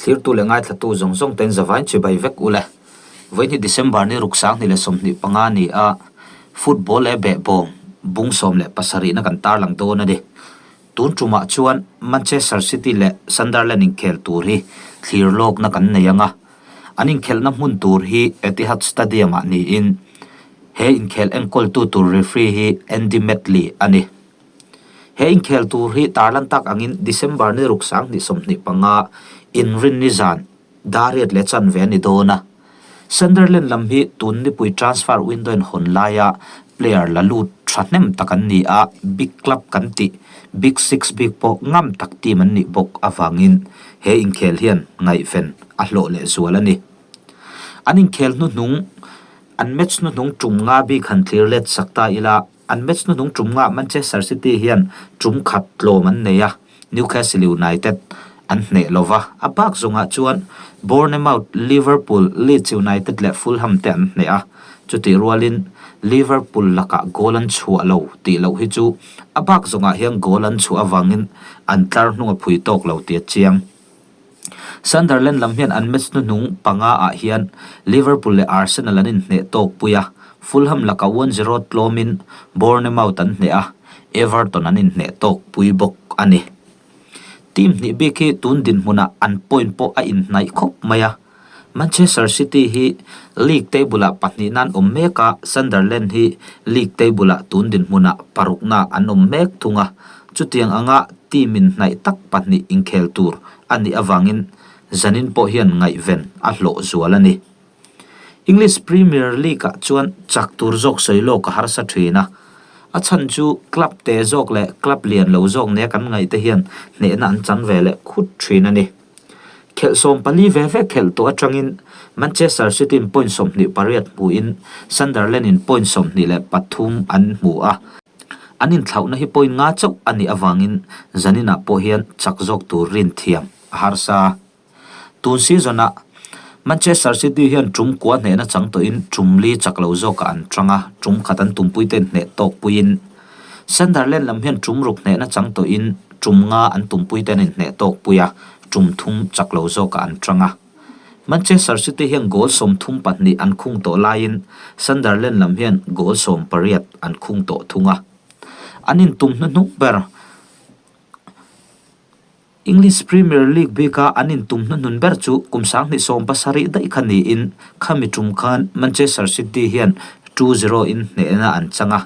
Thlirtu leh ngaithlatu zawng zawng ten zavain chibai vek ule. Vawiin hi December ni ruk 2025 ni a, football leh behbawm bung 17 na kan tarlang dawn a ni. Tun tumah chuan Manchester City leh Sunderland inkhel tur hi thlir lawkna kan nei ang a, an inkhelhna hmun tur hi Etihad Stadium ah niin he inkhel enkawltu tur referee hi Andy Madley a ni. He inkhel tur hi tarlan tak angin December ni ruk 2025 inrinni zan dariat leh chanve a ni dawn a. Sunderland lam hi tun nipui transfer window in hawn laia player la lut thahnem tak an ni a, big club kan tih Big Six bik pawh ngam tak team an nih bawk avangin he inkhel hian ngaihven a hlawh leh zual a ni. An inkhel hnuhnung an match hnuhnung tum nga bik han thlir let sak ta ila, an match hnuhnung tum nga Manchester City hian tum khat tlawm an nei a, Newcastle United an hneh lo va, a bak zawngah chuan Bournemouth, Liverpool, Leeds United leh Fulham te an hneh a, chutih rualin Liverpool lakah goal an chhuah lo tih loh hi chu a bak zawngah hian goal an chhuah avangin an tlar hnung a phui tawk lo tih a chiang. Sunderland lam hian an match hnuhnung panga ah hian Liverpool leh Arsenal an inhneh tawk pui a, Fulham lakah 1-0 tlawmin Bournemouth an hneh a, Everton an inhneh tawk pui bawk a ni. Team hnih bik hi tun dinhmunah an point pawh a inhnaih khawp mai a, Manchester City hi league table ah pahnihna an awm mek a, Sunderland hi league table ah tun dinhmunah parukna an awm mek thung a, chutiang anga team inhnaih tak pahnih inkhel tur a nih avangin zanin pawh hian ngaihven a hlawh zual a ni. English Premier League ah chuan chak tur zawk sawi lawk a harsa thin a, a chhan chu club te zawk leh club lian lo zawk nia kan ngaih te hian hnehna an chan ve leh khut thin a ni. Khelh 14 ve ve khelh tawh atangin Manchester City in point 28 hmuin Sunderland in point 23 an hmu a, an inthlauhna hi point nga chauh a nih avangin zaninah pawh hian chak zawk tur rin thiam a harsa. Tun season ah Manchester City hian tum kua hnehna chang tawhin tum li chak lo zawkah an tang a, tum khat an tumpui ten hneh tawk puiin Sunderland lam hian tum ruk hnehna chang tawhin tum nga an tumpui ten inhneh tawk pui a, tum thum chak lo zawkah an tang a. Manchester City hian goal 32 an khung tawh laiin Sunderland lam hian goal 18 an khung tawh thung a. An intum hnuhnung ber. English Premier League bika an intum hnuhnun ber chu kum 2017 daih kha niin khami tum khan Manchester City hian 2-0 in hnehna an chang a.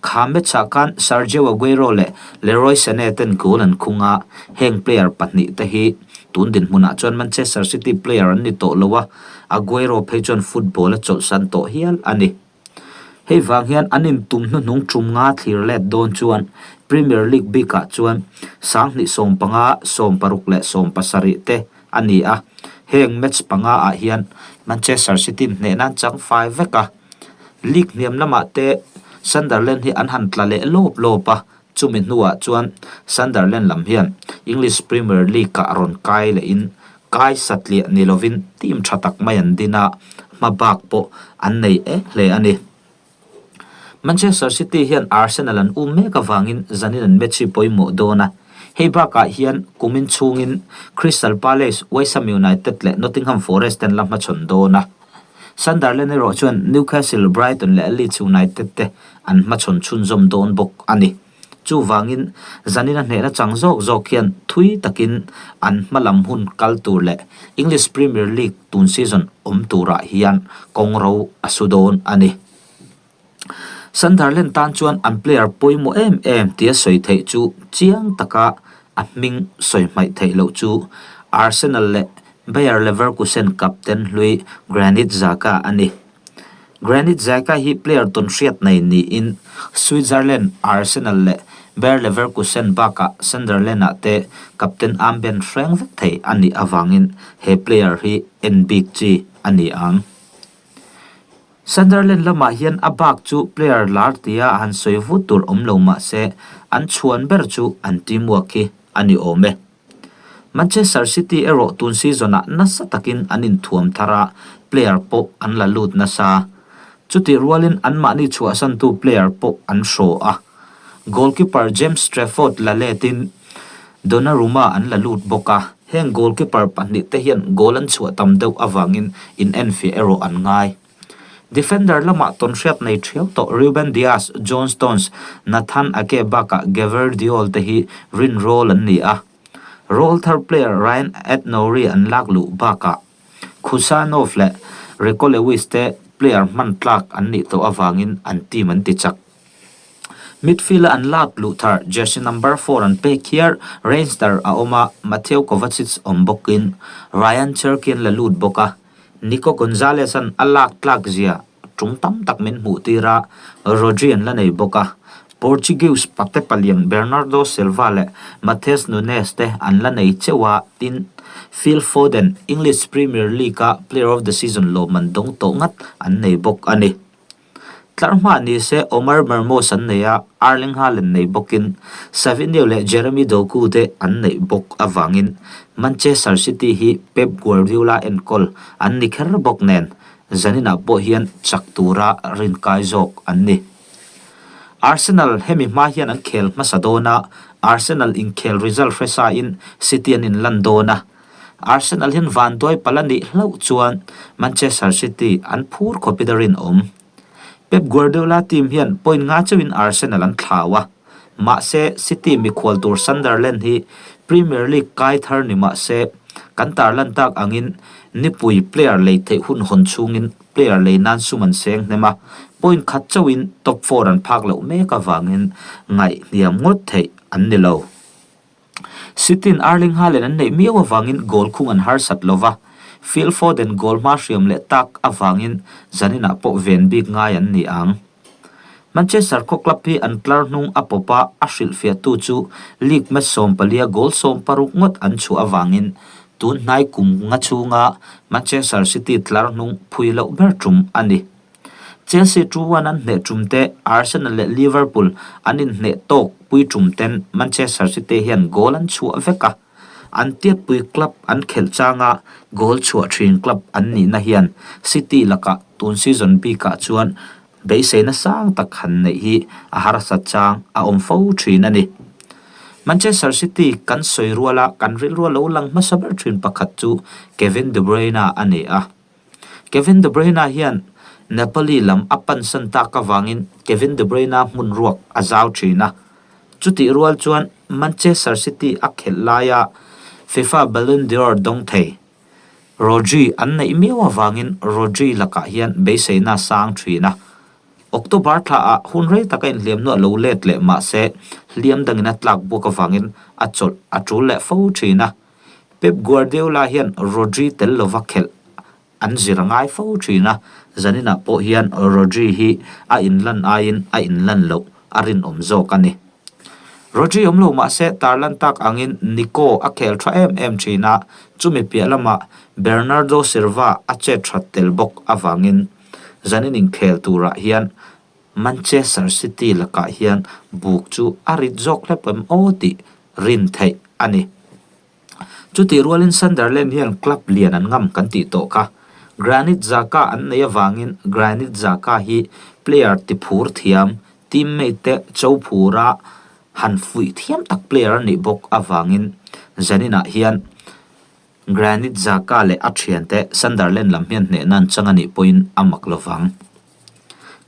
Kha match ah khan Sergio Aguero leh Leroy Sane ten goal an khung a, heng player pahnih te hi tun dinhmunah chuan Manchester City player an ni tawh lo a, Aguero phei chuan football a chawlhsan tawh hial a ni. Hei vang hian an intum hnuhnung tum nga thlir let dawn chuan Premier League bikah chuan 2015, 16 leh 17 te a ni a, heng match panga ah hian Manchester City hnehna an chang fai vek a, league hniam lamah te Sunderland hi an han tla leh lawp lawp a, chumi hnuah chuan Sunderland lam hian English Premier League ah rawn kai lehin kai satliah ni lovin team tha tak mai an din a, hma bak pawh an nei eng hle a ni. Manchester City hian Arsenal an um mek avangin zanin an match hi pawimawh dawn a, hei bakah hian kumin chhungin Crystal Palace, West Ham United leh Nottingham Forest ten la hmachhawn dawn a. Sunderland erawh chuan Newcastle, Brighton leh Leeds United te an hmachhawn chhunzawm dawn bawk a ni. Chuvangin zanin a hnehna chang zawk zawk hian thui takin an hma lam hun kal tur leh English Premier League tun season awm turah hian kawng ro a su dawn a ni. Sunderland tan chuan an player pawimawh em em tia sawi theih chu chiang taka a hming sawi hmaih theih loh chu Arsenal leh Bayer Leverkusen captain hlui Granit Xhaka a ni. Granit Xhaka hi player tawn hriat nei niin Switzerland, Arsenal leh Bayer Leverkusen bakah Sunderland ah te captain armband hreng vek thei a nih avangin he player hi en bik chi a ni ang. Sunderland lamah hian a bak chu player lar tia han sawi vut tur awm lo mah se an chhuan ber chu an teamwork hi a ni awm e. Manchester City erawh tun season ah nasa takin an inthuam thar a, player pawh an la lut nasa. Chutih rualin anmahni chhuahsantu player pawh an hraw a. Goalkeeper James Trafford la letin Donnarumma an la lut bawk a, Heng goalkeeper pahnihte hian goal an chhuah tam deuh avangin inenfiah erawh an ngai. Defender lamah tawnhriat nei thiau tawh Ruben Dias, John Stones, Nathan Ake bakah Gvardiol te hi rin rawl an ni a. Rawlthar player Ryan Ait-Nouri an lak luh bakah Khusanov leh Rico Lewis te player hman tlak an nih tawh avangin an team an ti chak. Midfield-a an lak luh thar jersey number four an pek hiar Reinster a awm a, Mateo Kovacic awm bawkin Ryan Cherki an la lut bawk a, Nico Gonzalez-a'n a lak tlak zia tum tam tak min hmuh tir a, Rodri an la nei bawk a, Portuguese pate palian Bernardo Silva leh Matheus Nunes te an la nei cheuh a, tin, Phil Foden, English Premier League-a Player of the Season lawmman dawng tawh ngat an nei bawk a ni. Tlar hma ni se Omar Marmoush an nei a, Erling Haaland nei bawkin Savinho leh Jeremy Doku te an neih bawk avangin Manchester City hi Pep Guardiola enkawl an ni kher bawk nen zaninah pawh hian chak tura rinkai zawk an ni. Arsenal hemi hma hian an khel hmasa dawn a, Arsenal inkhel result hre sain City an inlan dawn a, Arsenal hian vanduai palh a nih hlauh chuan Manchester City an phur khawpin a rinawm. Pep Guardiola team hian point nga chauhin Arsenal an thlau a, mahse City mikhual tur Sunderland hi Premier League kai thar ni mah se kan tarlan tak angin nipui player lei theih hun hawn chhungin player lei nan sum an seng hnem a, point khat chauhin top four an phak loh mek avangin ngaihhniam ngawt theih an ni lo. City-in Erling Haaland an neih miau avangin goal khung an harsat lo va, Phil Foden goal hma hriam leh tak avangin zaninah pawh ven bik ngai an ni ang. Manchester khaw club hi an tlar hnung a pawp a, a hrilhfiahtu chu league match sawmpalia goal 16 ngawt an chhuah avangin tun hnai kum nga chhunga Manchester City tlar hnung phui loh ber tum a ni. Chelsea 2-1 an hneh tum te, Arsenal leh Liverpool an inhneh tawk pui tum ten Manchester City hian goal an chhuah vek a, an tiatpui club an khelh changa goal chhuah thin club an nihna hian City lakah tun season bikah chuan beiseina sang tak han neih hi a harsat chang a awm fo thin a ni. Manchester City kan sawi ruala kan rilru a lo lang hmasa ber thin pakhat chu Kevin De Bruyne a ni a. Kevin De Bruyne hian Napoli lam a pansan tak avangin Kevin De Bruyne hmun ruak a zau thin a. Chutih rual chuan Manchester City a khelh laia FIFA Ballon d'Or dawng thei Rodri an neih miau avangin Rodri lakah hian beiseina sang thin a. October thlaah hun rei taka inhliam hnuah lo let leh mah se hliam dangin a tlak buak avangin a chawlh a tul leh fo thin a. Pep Guardiola hian Rodri tel lova khelh an zir a ngai fo thin a, zaninah pawh hian Rodri hi a inlan aiin a inlan loh a rinawm zawk a ni. Rodri awm lo mah se tarlan tak angin Nico a khel tha em em thin a, chumi piah lamah Bernardo Silva a chet that tel bawk avangin zanin inkhel turah hian Manchester City lakah hian buk chu a rit zawk hlep em aw tih rin theih a ni. Chutih rualin Sunderland hian club lian an ngam kan tih tawh kha. Granit Xhaka an neih avangin Granit Xhaka hi player ti phur thiam, teammate te cho phura han fuih thiam tak player a nih bawk avangin zaninah hian Granit Xhaka leh a thiante Sunderland lam hian hnehna an chang a nih pawhin a mak lovang.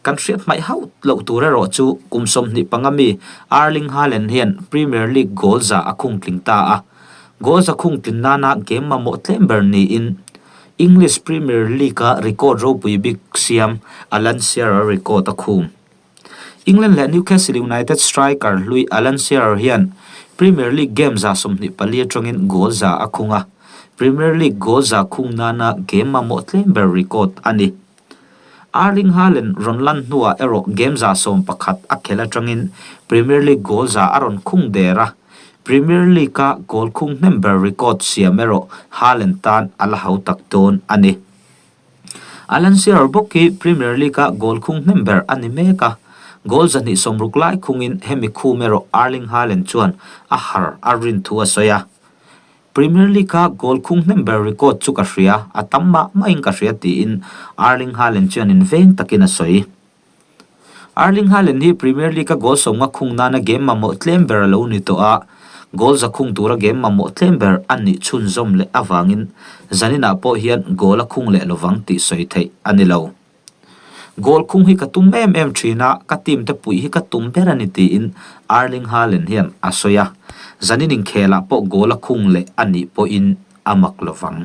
Kan hriat hmaih hauh loh tur erawh chu kum 25 mi Erling Haaland hian Premier League goal za a khung tling ta a. Goal za khung tlin nana game mamawh tlem ber niin English Premier League-a record ropui bik siam Alan Shearer record a khum. England leh Newcastle United striker hlui Alan Shearer hian Premier League game 24 atangin goal za a khung a, Premier League goal za khung nana game mamawh tlem ber record a ni. Erling Haaland rawn lan hnuah erawh game 11 a khelh atangin Premier League goal za a rawn khung der a, Premier League-a goal khung hnem ber record siam erawh Haaland tan a la hau tak dawn a ni. Alan Shearer bawk hi Premier League-a goal khung hnem ber a ni mek a, goal 260 lai khungin hemi khum erawh Erling Haaland chuan a har a rin thu a sawi a. Premier League-a goal khung hnem ber record chu ka hria, a tam mah mahin ka hria tiin Erling Haaland chuan inveng takin a sawi. Erling Haaland hi Premier League-a goal 50 khung nana game mamawh tlem ber a lo ni tawh a, Goal za khung tura game mamawh tlem ber a nih chhunzawm leh avangin zaninah pawh hian goal a khung leh lovang tih sawi theih a ni lo. Goal khung hi ka tum em em thin a, ka team te puih hi ka tum ber a ni tiin Erling Haaland hian a sawi a. Zanin inkhelah pawh goal a khung leh a nih pawhin a mak lovang.